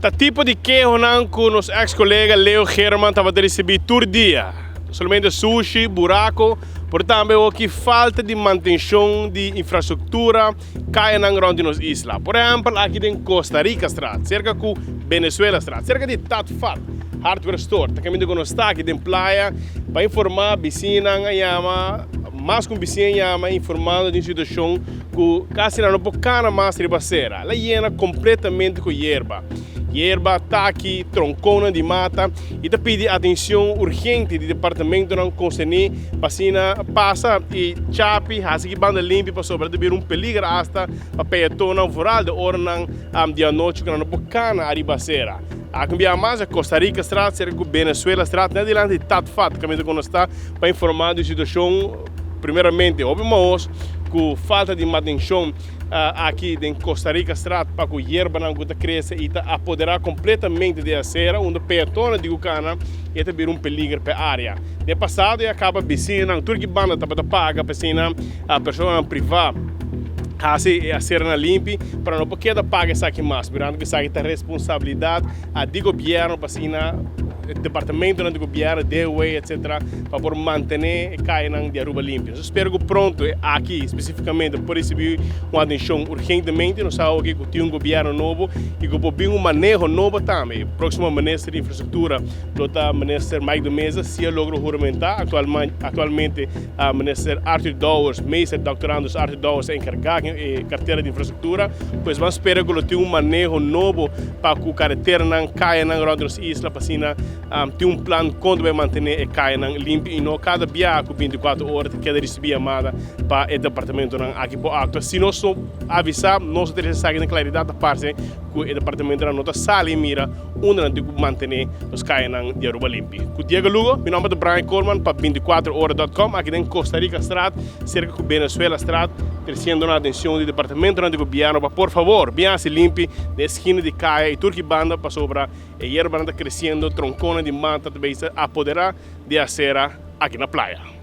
Ta tipo di kehonan ku nos eks kolega Leo Geerman tabata risibí tur dia. No solamente sushi, buraco, pero tambe hoki falta di mantenshon di infrastruktura kayanan rònt di nos isla. Por ehèmpel aki den Costa Rica Straat, serka ku Venezuela Straat, serka di Tat Fat Hardware Store. Ta kaminda ku nos ta aki den playa pa informá bisinan a yama, mas ku un bisiña a yama informando di un situashon ku kasi nan no por kana mas riba sera. La yena kompletamente ku yerba. Yerba, taki, tronkonnan di mata i ta pidi atenshon urgente di departamentonan konserní pa asina pasa i chapi hasi ki banda limpi pasobra ta bira un peliger asta pa peatonnan vooral den oranan di anochi ku nan no por kana ariba sera. Aki un biaha mas e Costa Rica Straat serka ku Venezuela Straat net dilanti di Tat Fat kaminda ku nos ta pa informá di situashon primeramente hopi mahos ku falta di mantenshon aki den Costa Rica Straat pa ku yerbanan ku ta krese i ta apoderá kompletamente di e asera unda peatonnan di ku kana i ta bira un peliger pa e área. Den pasado ya kaba bisiñanan tur ki banda tabata paga pa asina personanan privá hasi e aseranan limpi pero no por keda paga esaki mas mirando ku esaki ta responsabilidat di gobièrnu pa asina departamentonan di gobièrnu, DOW etcetera pa por mantené e kayanan di Aruba limpi. Nos spera ku pronto aki spesifikamente por risibí un atenshon urgentemente. Nos sa awoki ku tin un gobièrnu nobo i ku por bin un maneho nobo tambe. E próksimo minister di infrastruktura lo ta minister Mike de Meza si a logra huramentá. Aktualmente minister Arthur Dowers, meester doctorandus Arthur Dowers ta enkargá ku e kartera di infrastruktura. Pues ban spera ku lo tin un maneho nobo pa ku kareteranan, kayanan rònt di nos isla pa asina Tin un plan kon ta bai mantené e kayanan limpi i no kada biaha ku bintikuater ora ta keda risibí yamada pa e departamentonan aki por aktua. Si nos no avisá, nos no ta resa esaki na klaridat, ta parse ku e departamentonan no ta sali i mira unda nan tin ku mantené nos kayanan di Aruba limpi. Ku Diego Lugo, mi nòmber ta Brian Koolman pa bintikuater ora dòt kòm aki den Costa Rica Straat, serka ku Venezuela Straat, tresiendo nan atenshon di departamentonan di gobièrnu pa por fabor bin hasi limpi den e skina di kaya i tur ki banda pasobra E yerbanan ta kresiendo, tronkonnan di mata ta bisa apoderá di acera aki na playa.